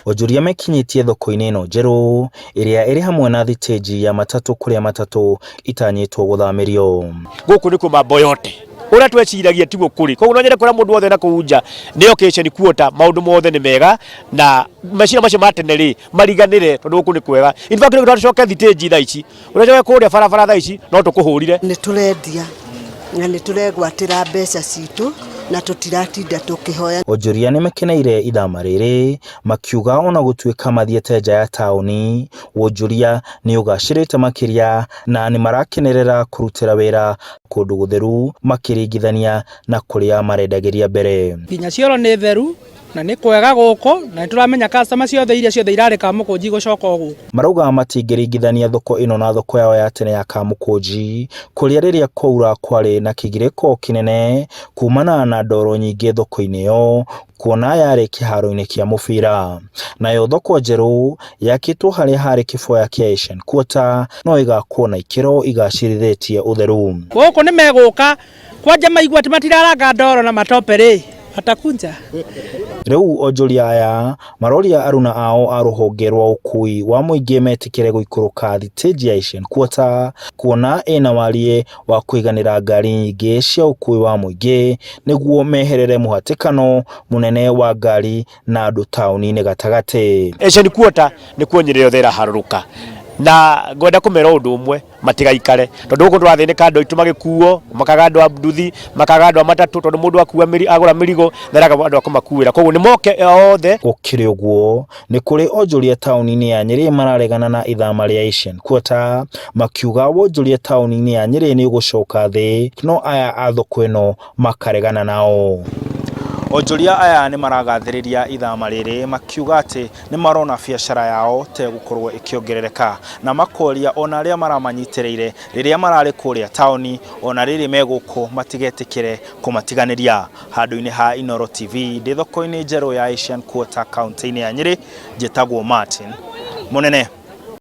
Onjoria mekinyĩtie thoko-inĩ ĩno njerũ ĩrĩa ĩrĩ hamwe na thitĩnji ya matatũ kũrĩa matatũ itanyĩtwo gũthamĩrio. Gũkũ nĩkuo mambo yote ũrĩa tweciragia tiguo kũrĩ. Koguo no nyende kwĩra mũndũ wothe na kũu nja nĩ oke Asian Quarter, maũndũ mothe nĩ mega na meciria macio ma tene rĩ mariganĩre tondũ gũkũ nĩ kwega. In fact rĩu tũcoke thitĩnji thaa ici, ũrĩa coke kũrĩa barabara thaa ici no tũkũhũrire. Nĩ tũrendia na nĩ tũregwatĩra mbeca citũ na tũtiratinda tũkĩhoya. Onjoria nĩ makeneire ithama rĩrĩ makiuga ona gũtuĩka mathiĩte nja ya taũni, wonjoria nĩ ũgacĩrĩte makĩria na nĩ marakenerera kũrutĩra wĩra kũndũ gũtheru makĩringithania na kũrĩa marendagĩria mbere. Nginya cioro nĩ theru na nĩ kwega gũkũ na nĩ tũramenya customer ciothe iria ciothe irarĩ Kamũkũnji igũcoka o gũkũ. Marauga matingĩringithania thoko ĩno na thoko yao ya tene ya Kamũkũnji kũrĩa rĩrĩa kwaura kwarĩ na kĩgirĩko kĩnene kumana na ndoro nyingĩ thoko-inĩ ĩyo kuona yarĩ kĩharo-inĩ kĩa mũbira. Nayo thoko njerũ yakĩtwo harĩa harĩ kĩboya kĩa Asian Quarter no ĩgakwo na ikĩro igacĩrithĩtie ũtheru. Gũkũ nĩ megũka kwanja maigua atĩ matiraranga ndoro na matope rĩ watakunja. Rĩu onjoria aya maroria aruna ao a rũhonge rwa ũkui wa mũingĩ metĩkĩre gũikũrũka thitĩnji ya Asian Quarter kuona ĩna wariĩ wa kũiganĩra ngari nyingĩ cia ũkui wa mũingĩ nĩguo meherere mũhatĩkano mũnene wa ngari na andũ taũni-inĩ gatagatĩ. Asian Quarter nĩkuo Nyĩrĩ yothe ĩraharũrũka na ngwenda kũmera ũndũ ũmwe matigaikare tondũ gũkũ tũrathĩnĩka andũ aitũ magĩkuo makaga andũ a nduthi makaga andũ a matatũ tondũ mũndũ akua agũra mĩrigo nĩaraga andũ a kũmakuĩra koguo nĩ moke othe. Gũkĩrĩ ũguo, nĩ kũrĩ onjoria taũni-inĩ ya Nyĩrĩ mararegana na ithama rĩa Asian Quarter makiuga wonjoria taũni-inĩ ya Nyĩrĩ nĩ ũgũcoka thĩ no aya a thoko ĩno makaregana nao. Onjoria aya nĩ maragathĩrĩria ithama rĩrĩ makiuga atĩ nĩ marona biacara yao ta ĩgũkorwo ĩkĩongerereka na makoria ona arĩa maramanyitĩrĩire rĩrĩa mararĩ kũrĩa taũni ona rĩrĩ me gũkũ matigetĩkĩre kũmatiganĩria. Handũ-inĩ ha Inooro TV ndĩ thoko-inĩ njerũ ya Asian Quarter kaunti-inĩ ya Nyĩrĩ, njĩtagwo Martin Mũnene.